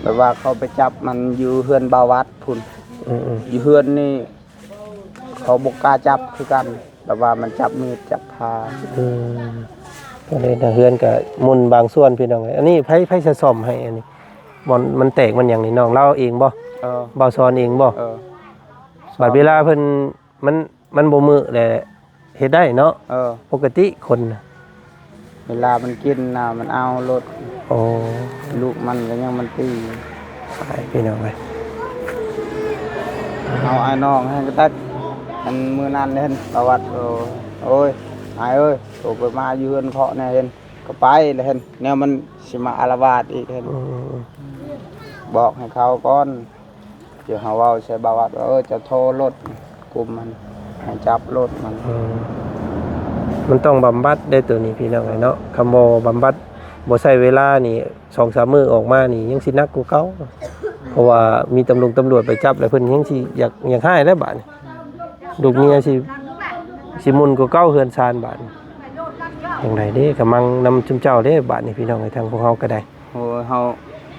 ແບບວ່າເຂົາໄປຈັບມັນຢູ່ເຮືອນບ່າວວັດພຸ້ນ ອືມໆ ຢູ່ເຮືອນນີ້ ເຂົາບໍ່ກ້າຈັບຄືກັນ ແບບວ່າມັນຈັບມີດຈັບພາ ອືມ ກໍເລີຍເຮືອນກໍໝຸ່ນບາງສ່ວນພີ່ນ້ອງເອີຍ ອັນນີ້ໃຜ ໃຜຈະສ້ອມໃຫ້ອັນນີ້ ບ່ອນມັນແຕກມັນຫຍັງນີ້ ນ້ອງລາວເອງບໍ່? ເອີ ບ່າວສອນເອງບໍ່? ເອີ ບັດເວລາເພິ່ນ ມັນ ມັນບໍ່ມື້ແຫຼະ ເຮັດໄດ້ເນາະ ເອີ ປົກກະຕິຄົນນະ ເວລາມັນກິນນະ ມັນເອົາໂລດ ໂອ້ ລູກມັນກໍຍັງມັນຕີ ຕາຍພີ່ນ້ອງເອີຍ ເຮົາອ້າຍນ້ອງແຮງກະຕັກ ອັນມື້ນັ້ນເຫັນປະຫວັດ ໂອ້ ໂອ້ຍ ອ້າຍເອີຍ ໂຕໄປມາຢູ່ເຮືອນເພາະແດ່ເຫັນ ກໍໄປແລ້ວເຫັນ ແນວມັນຊິມາອາລະວາດອີກເຫັນ ອືມ ບອກໃຫ້ເຂົາກ່ອນ ດຽວເຮົາເວົ້າໃສ່ບ່າວວັດວ່າ ເອີ ເຈົ້າໂທລົດກຸ່ມມັນ ໃຫ້ຈັບລົດມັນ ອືມ ມັນຕ້ອງບຳບັດເດ້ໂຕນີ້ພີ່ນ້ອງເອີຍເນາະ ຄຳບໍ່ບຳບັດ ບໍ່ໃຊ້ເວລານີ້ ສອງສາມມື້ອອກມານີ້ ຍັງຊິໜັກກວ່າເກົ່າ ເພາະວ່າມີຕຳລົງຕຳຫຼວດໄປຈັບແລ້ວ ເພິ່ນຍັງຊິຢາກ ຢາກຮ້າຍແລ້ວບາດນີ້ ລູກເມຍຊິ ຊິໝຸ່ນກວ່າເກົ່າເຮືອນຊານບາດນີ້ ຈັ່ງໃດເດ້ ກຳລັງນຳຊຸມເຈົ້າເດ້ບາດນີ້ ພີ່ນ້ອງເອີຍ ທາງພວກເຮົາກໍໄດ້ ໂອ້ຍ ເຮົາ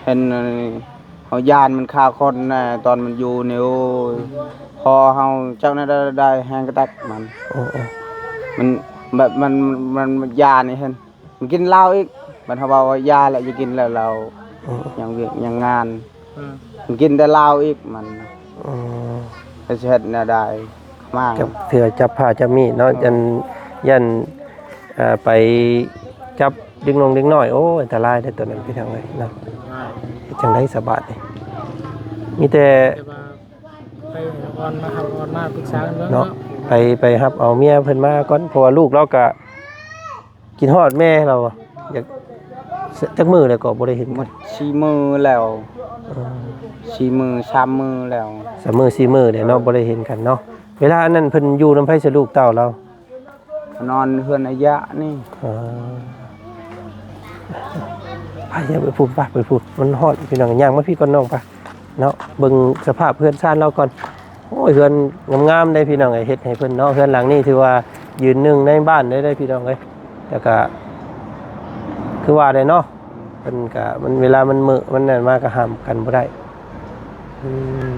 ເຫັນອັນນີ້ ເຮົາຢ້ານມັນຂ້າຄົນນະ ຕອນມັນຢູ່ນີ້ ໂອ້ຍ ພໍເຮົາຈັກແນວໃດ ໄດ້ແຮງກະຕັກມັນ ໂອ້ ມັນ ແບບມັນ ມັນ ມັນຢານີ້ຫັ້ນ ມັນກິນເຫຼົ້າອີກ. ບັດເຮົາເວົ້າວ່າຢ່າແລ້ວ ຢ່າກິນແລ້ວເຫຼົ້າ ອືມ ຫຍັງວຽກຫຍັງງານ ອືມ ມັນກິນແຕ່ເຫຼົ້າອີກ ມັນ ອືມ ແລ້ວຊິເຮັດແນວໃດ? ມາ ຈັບເທື່ອຈັບຜ້າຈັບມີດເນາະ ເອີ ຢ້ານ ຢ້ານ ເອີ ໄປຈັບເດັກນ້ອງເດັກນ້ອຍ ໂອ້ ອັນຕະລາຍເດ້ຕົວນັ້ນ ພີ່ນ້ອງເອີຍເນາະ. ເຮັດຈັ່ງໃດສະບາດນີ້? ມີແຕ່ ແຕ່ວ່າ ໄປເອົາອ່ອນມາ ເອົາອ່ອນມາປຶກສາກັນເບິ່ງເນາະ ເນາະ ໄປ ໄປຮັບເອົາເມຍເພິ່ນມາກ່ອນ ເພາະວ່າລູກລາວກະຄິດຮອດແມ່ລາວ ຢາກ ຈັກມື້ແລ້ວກໍບໍ່ໄດ້ເຫັນກັນ? ສີ່ມື້ແລ້ວ ເອີ ສີ່ມື້ ສາມມື້ແລ້ວ ສາມມື້ ສີ່ມື້ແລ້ວເນາະ ບໍ່ໄດ້ເຫັນກັນເນາະ. ເວລາອັນນັ້ນເພິ່ນຢູ່ນຳໃຜຊະ ລູກເຕົ້າລາວ? ນອນເຮືອນອາຍະນີ້ ເອີ ໄປ ຢ່າໄປພຸ້ນ ໄປ ໄປພຸ້ນ ມັນຮ້ອນ ພີ່ນ້ອງ ຍ່າງມາພີ້ກ່ອນນ້ອງ ໄປເນາະ ເບິ່ງສະພາບເຮືອນຊານລາວກ່ອນ. ໂອ້ຍ ເຮືອນງາມໆເດ້ພີ່ນ້ອງເອີຍ ເຮັດໃຫ້ເພິ່ນເນາະ ເຮືອນຫຼັງນີ້ຖືວ່າຢືນໜຶ່ງໃນບ້ານເລີຍເດ້ພີ່ນ້ອງເອີຍ. ແລ້ວກະຄືວ່າແຫຼະເນາະ ເພິ່ນກະ ມັນ ເວລາມັນເມີ້ ມັນນັ້ນມາກະຫ້າມກັນບໍ່ໄດ້. ອືມ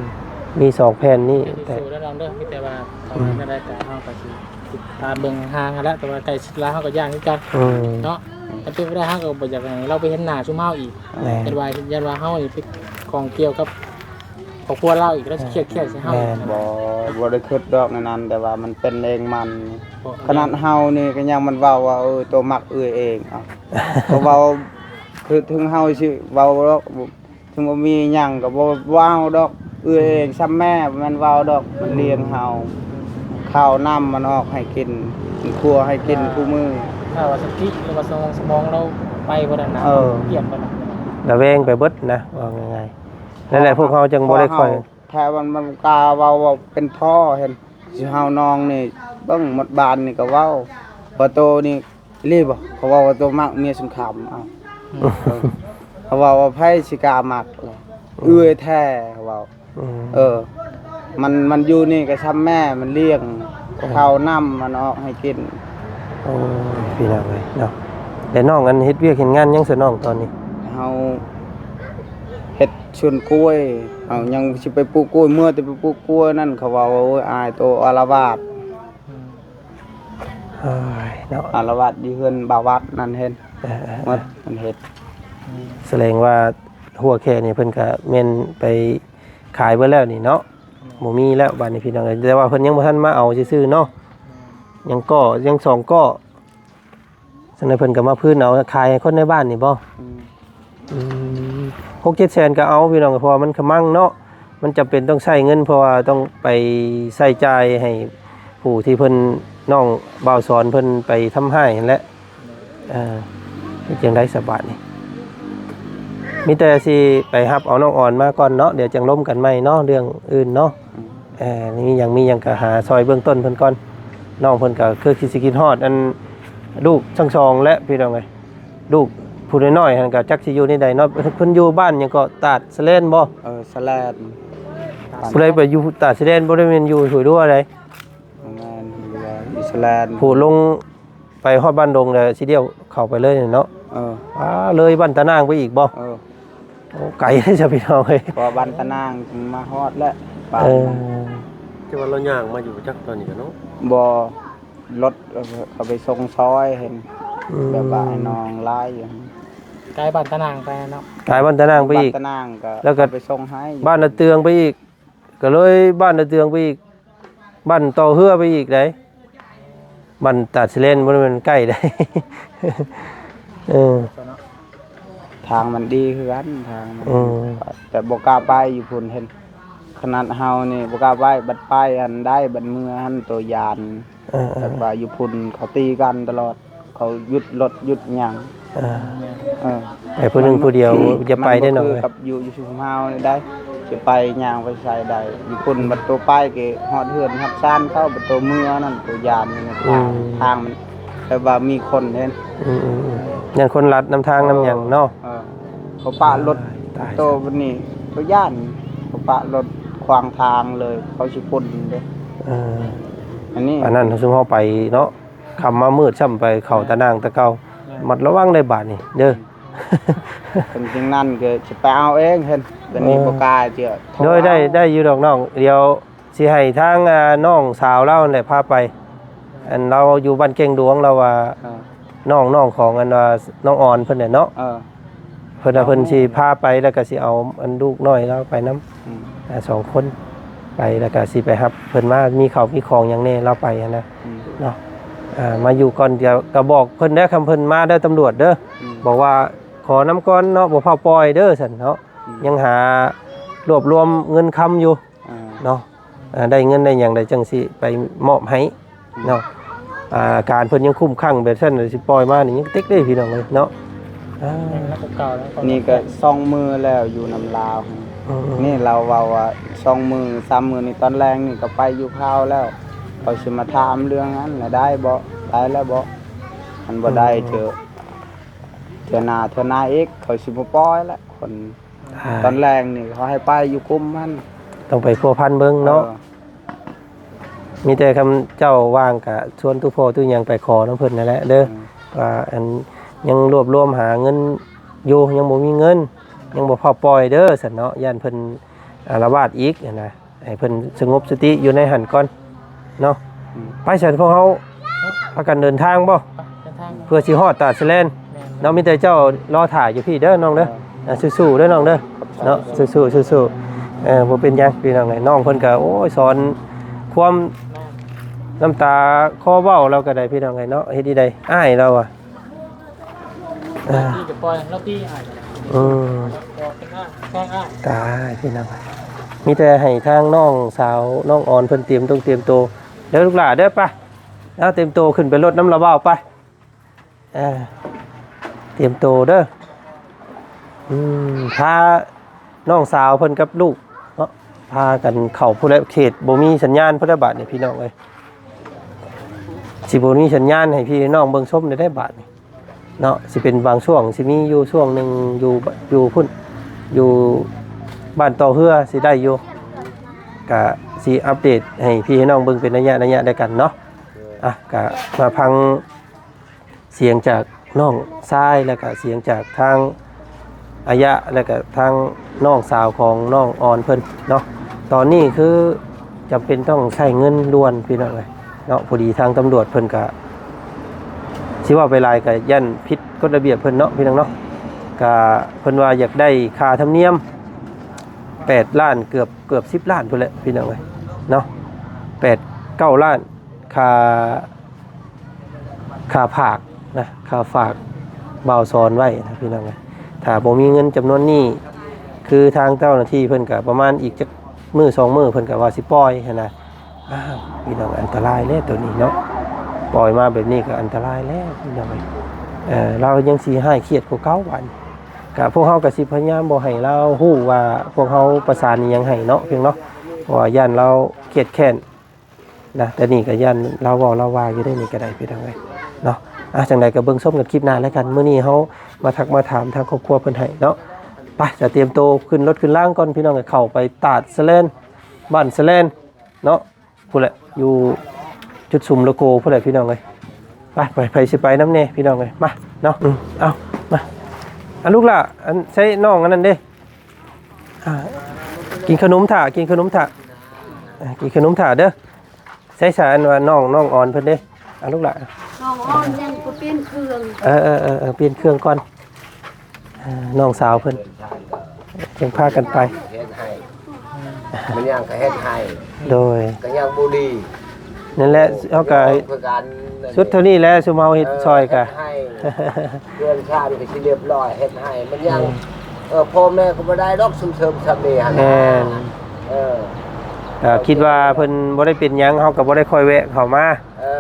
ມີສອງແຜ່ນນີ້ ແຕ່ ແຕ່ ມີແຕ່ວ່າ ອືມ ເຮົາກະຊິຕິດຕາມເບິ່ງຫ່າງຫັ້ນແຫຼະ ແຕ່ວ່າໃກ້ຊິດລາວເຮົາກໍຢ້ານຄືກັນ ອືມ ເນາະ. ຄັນເປັນໄປໄດ້ເຮົາກໍບໍ່ຢາກໃຫ້ລາວໄປເຫັນໜ້າຊຸມເຮົາອີກ ແມ່ນ ຢ້ານວ່າ ຢ້ານວ່າເຮົານີ້ໄປຂ້ອງກ່ຽວກັບຄອບຄົວລາວອີກ ລາວຊິຄຽດ ຄຽດໃສ່ເຮົາອີກ. ແມ່ນ ບໍ່ ບໍ່ໄດ້ຄິດດອກແນວນັ້ນ ແຕ່ວ່າມັນເປັນເອງມັນ ຂະໜາດເຮົານີ້ກໍຍັງມັນເວົ້າວ່າ ເອີ ໂຕມັກເອື້ອຍເອງ ເອົາ ກໍເວົ້າ ຄືເຖິງເຮົາຊິເວົ້າດອກ ເຖິງບໍ່ມີຫຍັງກໍບໍ່ເວົ້າດອກ ເອື້ອຍເອງຊ່ຳແມ່ ບໍ່ແມ່ນເວົ້າດອກ ມັນລ້ຽງເຮົາ ເຂົ້ານ້ຳມັນອອກໃຫ້ກິນ ມັນຄົວໃຫ້ກິນ ອ່າ ຄູ່ມື້. ຖ້າວ່າສະຕິ ຫຼືວ່າສະໝອງ ສະໝອງລາວໄປບໍ່ໄດ້ນະ ເອີ ປ່ຽນໄປນະ ລະແວງໄປເບິດນະ ເວົ້າງ່າຍໆ. ນັ້ນແຫຼະ ພວກເຮົາຈຶ່ງບໍ່ໄດ້ຄ່ອຍ ແທ້ ມັນ ມັນກ້າເວົ້າວ່າເປັນພໍ່ ເຫັນຊິເຮົານ້ອງນີ້ ເບິ່ງໝົດບ້ານນີ້ກໍເວົ້າ ວ່າໂຕນີ້ ອີ່ຫຼີບໍ່? ເຂົາເວົ້າວ່າໂຕມັກເມຍສົງຄາມ ເອົ້າ ອືມ ເອີ ເຂົາເວົ້າວ່າໃຜຊິກ້າມັກລະ ອືມ ເອື້ອຍແທ້ ເຂົາເວົ້າ ອືມ ເອີ ມັນ ມັນຢູ່ນີ້ກໍຊ່ຳແມ່ມັນລ້ຽງ ເອີ ເຂົ້ານ້ຳມັນອອກໃຫ້ກິນ. ໂອ້ຍ ພີ່ນ້ອງເອີຍເນາະ ແລະນ້ອງອັນເຮັດວຽກເຮັດງານຫຍັງຊະນ້ອງຕອນນີ້? ເຮົາເຮັດສວນກ້ວຍ ເຮົາຍັງຊິໄປປູກກ້ວຍ ເມື່ອແຕ່ໄປປູກກ້ວຍນັ້ນ ເຂົາເວົ້າວ່າ ໂອ້ຍ ອາຍໂຕອາລະວາດ ອືມ ເອີຍເນາະ ອາລະວາດຢູ່ເຮືອນບ່າວວັດນັ້ນເຫັນ ເອີໆໆ ໝົດ ມັນເຮັດ ອືມ ສະແດງວ່າຫົວແຂ້ນີ້ເພິ່ນກະແມ່ນໄປຂາຍເບິດແລ້ວນີ້ເນາະ ອືມ ບໍ່ມີແລ້ວບາດນີ້ພີ່ນ້ອງເອີຍ ແຕ່ວ່າເພິ່ນຍັງບໍ່ທັນມາເອົາຊື່ໆເນາະ ອືມ ຍັງກໍ ຍັງສອງກໍ ຊັ້ນເພິ່ນກໍມາພື້ນເອົາຂາຍໃຫ້ຄົນໃນບ້ານນີ້ບໍ່? ອືມ ອືມ ຫົກເຈັດແສນກໍເອົາພີ່ນ້ອງ ເພາະວ່າມັນຂະມັງເນາະ ມັນຈຳເປັນຕ້ອງໃຊ້ເງິນ ເພາະວ່າຕ້ອງໄປໃຊ້ຈ່າຍໃຫ້ຜູ້ທີ່ເພິ່ນ ນ້ອງບ່າວສອນເພິ່ນໄປທຳຮ້າຍຫັ້ນແຫຼະ. ເອີ ເຮັດຈັ່ງໃດສະບາດນີ້? ມີແຕ່ຊິໄປຮັບເອົານ້ອງອອນມາກ່ອນເນາະ ດຽວຈັ່ງລົມກັນໃໝ່ເນາະ ເລື່ອງອື່ນເນາະ. ອືມ ເອີ ມີຫຍັງ ມີຫຍັງກໍຫາຊ່ອຍເບື້ອງຕົ້ນເພິ່ນກ່ອນ ນ້ອງເພິ່ນກໍຄືຊິຄິດຮອດອັນລູກທັງສອງແຫຼະພີ່ນ້ອງເອີຍ ລູກຜູ້ນ້ອຍໆຫັ້ນກໍຈັກຊິຢູ່ແນວໃດເນາະ ເພິ່ນຢູ່ບ້ານຫຍັງເກາະ ຕາດສະແລນບໍ່? ເອີ ສະແລນ ຜູ້ໃດໄປຢູ່ຕາດສະແລນ ບໍ່ໄດ້ແມ່ນຢູ່ຫ້ວຍດ້ວໃດ ແມ່ນຢູ່ສະແລນ ຜູ້ລົງ ໄປຮອດບ້ານດົງແລ້ວຊິລ້ຽວເຂົ້າໄປເລີຍເນາະ. ເອີ ອ່າ ເລີຍບ້ານຕານາງໄປອີກບໍ່? ເອີ ໂອ້ ໄກເດ້ຊະພີ່ນ້ອງເອີຍ ເພາະວ່າບ້ານຕານາງມາຮອດແລ້ວ ບ້ານ ເອີ ແຕ່ວ່າລາວຍ່າງມາຢູ່ຈັກຕອນນີ້ກະເນາະ ບໍ່ ລົດເຂົາໄປສົ່ງຊອຍເຫັນ ອືມ ແບບວ່າໃຫ້ນ້ອງຫຼາຍຢູ່ ໄກບ້ານຕານາງໄປເນາະ ໄກບ້ານຕານາງໄປອີກ ບ້ານຕານາງກະ ແລ້ວກະໄປສົ່ງໃຫ້ ບ້ານນາເຕືອງໄປອີກ ກະເລີຍບ້ານນາເຕືອງໄປອີກ ບ້ານຕໍ່ເຮືອໄປອີກໃດ ບ້ານຕາດສະແລນບໍ່ແມ່ນໃກ້ໃດ ເອີ ທາງມັນດີຄືກັນ ທາງມັນ ອືມ ແຕ່ບໍ່ກ້າໄປຢູ່ພຸ້ນ ເຫັນຂະໜາດເຮົານີ້ບໍ່ກ້າໄປ ບັດໄປຫັ້ນໄດ້ ບັດເມືອຫັ້ນໂຕຢ້ານ ເອີໆ ແບບວ່າຢູ່ພຸ້ນເຂົາຕີກັນຕະຫຼອດ ເຂົາຢຸດລົດຢຸດຫຍັງ ເອີ ເອີ ໄປຜູ້ໜຶ່ງຜູ້ດຽວ ມັນ ຢ່າໄປເດ້ນ້ອງ ມັນບໍ່ຄືກັບຢູ່ ຢູ່ຊຸມເຮົານີ້ໄດ໋ ຊິໄປຍ່າງໄປໃສໄດ້ ຢູ່ພຸ້ນບັດໂຕໄປກໍຮອດເຮືອນຮອດຊານເຂົາ ບັດໂຕເມືອນັ້ນໂຕຢ້ານຢູ່ໃນທາງ ອືມ ທາງມັນແບບວ່າມີຄົນເດ້ ອືມໆໆ ຢ້ານຄົນລັດນຳທາງນຳຫຍັງເນາະ ເອີ ເຂົາປະລົດ ຕາຍ ໂຕບັດນີ້ໂຕຢ້ານ ເຂົາປະລົດຂວາງທາງເລີຍ ເຂົາຊິປຸ້ນເດ້ ເອີ ອັນນີ້ ອັນນັ້ນຊຸມເຮົາໄປເນາະ ຄ່ຳມາມືດຊ້ຳໄປເຂົ້າຕານາງແຕ່ເກົ່າ ແມ່ນ ມັດລະວັງໄດ້ບາດນີ້ເດີ ເຖິງຈັ່ງນັ້ນກໍຊິໄປເອົາເອງເຫັນ ບັດນີ້ ເອີ ບໍ່ກ້າຈະໂທ ໂດຍ ໄດ້ ໄດ້ຢູ່ດອກນ້ອງ ດຽວຊິໃຫ້ທາງ ອ່າ ນ້ອງສາວລາວນັ້ນແຫຼະພາໄປ ອັນລາວຢູ່ບ້ານແກ້ງດວງ ລາວວ່າ ເອີ ນ້ອງ ນ້ອງຂອງອັນວ່ານ້ອງອອນເພິ່ນແຫຼະເນາະ ເອີ ເພິ່ນວ່າເພິ່ນຊິພາໄປ ແລ້ວກໍຊິເອົາອັນລູກນ້ອຍລາວໄປນຳ ອືມ ອ່າ ສອງຄົນໄປ ແລ້ວກໍຊິໄປຮັບເພິ່ນມາ ມີເຂົ້າມີຂອງຫຍັງແດ່ລາວໄປຫັ້ນນະ ອືມ ເນາະ ອ່າ ມາຢູ່ກ່ອນ ດຽວກໍບອກເພິ່ນເດີ ຄັນເພິ່ນມາເດີຕຳຫຼວດເດີ ອືມ ບອກວ່າຂໍນຳກ່ອນເນາະ ບໍ່ຟ້າວປ່ອຍເດີຊັ້ນເນາະ ອືມ ຍັງຫາລວບລວມເງິນຄຳຢູ່ ອ່າ ເນາະ ອ່າ ໄດ້ເງິນໄດ້ຫຍັງໄດ້ຈັ່ງຊິໄປມອບໃຫ້ ເນາະ ອ່າ ການເພິ່ນຍັງຄຸ້ມຄັ່ງແບບຊັ້ນ ຊິປ່ອຍມານີ້ຍັງເຕັກເດ້ພີ່ນ້ອງເອີຍເນາະ ອ່າ ນີ້ກໍສອງມື້ແລ້ວຢູ່ນຳລາວ ອືມໆ ນີ້ລາວເວົ້າວ່າສອງມື້ສາມມື້ນີ້ ຕອນແລງນີ້ກໍໄປຢູ່ລາວແລ້ວ ເຂົາຊິມາຖາມເລື່ອງນັ້ນລະ ໄດ້ບໍ່ ໄດ້ແລ້ວບໍ່ ຄັນບໍ່ໄດ້ ອືມ ເທື່ອ ເທື່ອໜ້າ ເທື່ອໜ້າອີກ ເຂົາຊິບໍ່ປ່ອຍລະ ຄົນ ອ່າ ຕອນແລງນີ້ເຂົາໃຫ້ໄປຢູ່ກຸ່ມຫັ້ນ ຕ້ອງໄປພົວພັນເບິ່ງເນາະ ເອີ ມີແຕ່ຄັນເຈົ້າວ່າງກະຊວນຕູ້ພໍ່ຕູ້ຫຍັງໄປຂໍນຳເພິ່ນນັ້ນແຫຼະເດີ ອືມ ວ່າອັນຍັງລວບລວມຫາເງິນຢູ່ ຍັງບໍ່ມີເງິນ ຍັງບໍ່ພ້ອມປ່ອຍເດີຊັ້ນເນາະ ຢ້ານເພິ່ນອາລະວາດອີກຫັ້ນນະ ໃຫ້ເພິ່ນສະຫງົບສະຕິຢູ່ໃນຫັ້ນກ່ອນເນາະ ອືມ ໄປຊັ້ນພວກເຮົາພາກັນເດີນທາງບໍ່ ໄປເດີນທາງ ເພື່ອຊິຮອດຕາດສະແລນ ແມ່ນ ເນາະ ມີແຕ່ເຈົ້າລໍຖ້າຢູ່ພີ້ເດີນ້ອງເດີ ເອີ ອ່າ ສູ້ໆເດີນ້ອງເດີ ເນາະ ສູ້ໆ ສູ້ໆ ເອີ ບໍ່ເປັນຫຍັງພີ່ນ້ອງເອີຍ ນ້ອງເພິ່ນກໍ ໂອ້ຍ ສອນຄວາມ ນ້ຳຕາຄໍເວົ້າລາວກໍໄດ້ພີ່ນ້ອງເອີຍເນາະ ເຮັດອີ່ໃດ ອ້າຍລາວວ່າ ເອີ ທີ່ຈະປ່ອຍລາວຕີອ້າຍ ອືມ ແຊງອ້າຍ ຕາຍພີ່ນ້ອງ ມີແຕ່ໃຫ້ທາງນ້ອງສາວນ້ອງອອນເພິ່ນຕຽມຕົງຕຽມໂຕເດີລູກຫຼ້າເດີ ໄປ ເອົາ ຕຽມໂຕຂຶ້ນໄປລົດນຳລາວເວົ້າໄປ ເອີ ຕຽມໂຕເດີ ອືມ ພານ້ອງສາວເພິ່ນກັບລູກເນາະ ພາກັນເຂົ້າພຸ້ນແຫຼະ ເຂດບໍ່ມີສັນຍານພຸ້ນແຫຼະບາດນີ້ພີ່ນ້ອງເອີຍ ຊິບໍ່ມີສັນຍານໃຫ້ພີ່ນ້ອງເບິ່ງຊົມໄດ້ບາດນີ້ເນາະ ຊິເປັນບາງຊ່ວງ ຊິມີຢູ່ຊ່ວງໜຶ່ງຢູ່ ຢູ່ພຸ້ນ ຢູ່ບ້ານຕໍ່ເຮືອຊິໄດ້ຢູ່ ກະຊິອັບເດດໃຫ້ພີ່ໃຫ້ນ້ອງເບິ່ງເປັນໄລຍະໆແລ້ວກັນເນາະ ອ່ະ ກະມາຟັງ ສຽງຈາກນ້ອງຊາຍ ແລ້ວກະສຽງຈາກທາງອາຍະ ແລ້ວກະທາງນ້ອງສາວຂອງນ້ອງອອນເພິ່ນເນາະ ຕອນນີ້ຄືຈຳເປັນຕ້ອງໃຊ້ເງິນດ່ວນພີ່ນ້ອງເອີຍເນາະ ພໍດີທາງຕຳຫຼວດເພິ່ນກະ ຊິເວົ້າໄປຫຼາຍກະຢ້ານຜິດກົດລະບຽບເພິ່ນເນາະພີ່ນ້ອງເນາະ ກະເພິ່ນວ່າຢາກໄດ້ຄ່າທຳນຽມແປດລ້ານ ເກືອບ ເກືອບສິບລ້ານພຸ້ນແຫຼະພີ່ນ້ອງເອີຍເນາະ ແປດເກົ້າລ້ານ ຄ່າ ຄ່າຝາກນະ ຄ່າຝາກບ່າວສອນໄວ້ນະພີ່ນ້ອງເອີຍ ຖ້າບໍ່ມີເງິນຈຳນວນນີ້ ຄືທາງເຈົ້າໜ້າທີ່ເພິ່ນກະປະມານອີກຈັກມື້ສອງມື້ເພິ່ນກະວ່າຊິປ່ອຍຫັ້ນນະ ອ້າວ ພີ່ນ້ອງ ອັນຕະລາຍແລ້ວໂຕນີ້ເນາະ ປ່ອຍມາແບບນີ້ກະອັນຕະລາຍແລ້ວພີ່ນ້ອງເອີຍ ເອີ ລາວຍັງຊິຮ້າຍຄຽດກວ່າເກົ່າບາດນີ້ ກະພວກເຮົາກະຊິພະຍາຍາມບໍ່ໃຫ້ລາວຮູ້ວ່າພວກເຮົາປະສານອີ່ຫຍັງໃຫ້ເນາະ ພຽງເນາະ ເພາະວ່າຢ້ານລາວຄຽດແຄ້ນ ນະ ແຕ່ນີ້ກໍຢ້ານລາວເວົ້າລາວວ່າຢູ່ເດ້ ນີ້ກໍໄດ້ ພີ່ນ້ອງເອີຍເນາະ ອ່ະ ຈັ່ງໃດກໍເບິ່ງຊົມກັນຄລິບໜ້າແລ້ວກັນ ມື້ນີ້ເຮົາມາທັກມາຖາມທາງຄອບຄົວເພິ່ນໃຫ້ເນາະ ໄປ ຈະຕຽມໂຕຂຶ້ນລົດຂຶ້ນລາງກ່ອນ ພີ່ນ້ອງເອີຍ ເຂົ້າໄປຕາດສະແລນ ບ້ານສະແລນເນາະ ພຸ້ນແຫຼະ ຢູ່ຈຸດສຸມໂລໂກພຸ້ນແຫຼະ ພີ່ນ້ອງເອີຍ ໄປ ໄປ ໃຜຊິໄປນຳແດ່ ພີ່ນ້ອງເອີຍ ມາເນາະ ອືມ ເອົາ ມາ ອ່ະ ລູກຫຼ້າ ອັນໃຊ້ນ້ອງອັນນັ້ນເດ້ ອ່າ ກິນຂະໜົມຖ້າ ກິນຂະໜົມຖ້າ ອ່າ ກິນຂະໜົມຖ້າເດີ ໃຊ້ສາອັນວ່ານ້ອງ ນ້ອງອອນເພິ່ນເດ້ ອ່າ ລູກຫຼ້າ ນ້ອງອອນຍັງບໍ່ປ່ຽນເຄື່ອງ ເອີໆໆ ປ່ຽນເຄື່ອງກ່ອນ ອ່າ ນ້ອງສາວເພິ່ນຈຶ່ງພາກັນໄປ ເຮັດໃຫ້ ມັນຍັງກໍເຮັດໃຫ້ ໂດຍ ກໍຍັງບໍ່ດີ ນັ້ນແຫຼະ ເຮົາກໍ ຄືກັນ ສຸດເທົ່ານີ້ແຫຼະ ຊຸມເຮົາເຮັດ ເອີ ຊ່ອຍກະ ເຮັດໃຫ້ ເຮືອນຊານກໍຊິລຽບລ້ອຍ ເຮັດໃຫ້ມັນຍັງ ອືມ ເອີ ພໍ່ແມ່ກໍບໍ່ໄດ້ດອກ ຊຸມເສີມຊ່ຳນີ້ຫັ້ນນະ ແມ່ນ ເອີ ກໍຄິດວ່າເພິ່ນບໍ່ໄດ້ເປັນຫຍັງ ເຮົາກໍບໍ່ໄດ້ຄ່ອຍແວະເຂົ້າມາ ເອີ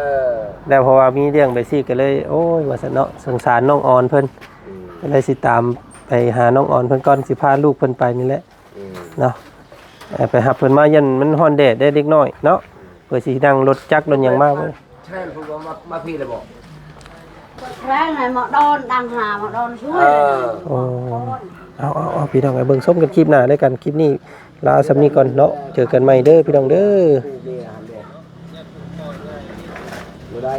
ແລ້ວເພາະວ່າມີເລື່ອງໄປຊີ້ກໍເລີຍ ໂອ້ຍ ວ່າຊັ້ນເນາະ ສົງສານນ້ອງອອນເພິ່ນ ອືມ ກໍເລີຍຊິຕາມໄປຫານ້ອງອອນເພິ່ນກ່ອນ ຊິພາລູກເພິ່ນໄປນີ້ແຫຼະ ອືມ ເນາະ ເອີ ໄປຮັບເພິ່ນມາ ຢ້ານມັນຮ້ອນແດດເດ້ເດັກນ້ອຍເນາະ ເພື່ອຊິນັ່ງລົດຈັກລົດຫຍັງມາ ໃຊ່ ເພິ່ນວ່າມາ ມາພີ້ແລ້ວບໍ່? ແພງໃຫ້ໝໍດອນ ດັງຫາໝໍດອນຊ່ວຍ ເອີ ໂອ້ ເອົາໆໆ ພີ່ນ້ອງເອີຍ ເບິ່ງຊົມກັນຄລິບໜ້າແລ້ວກັນ ຄລິບນີ້ລາສ່ຳນີ້ກ່ອນເນາະ ເຈີກັນໃໝ່ເດີ ພີ່ນ້ອງເດີ ບໍ່ໄດ້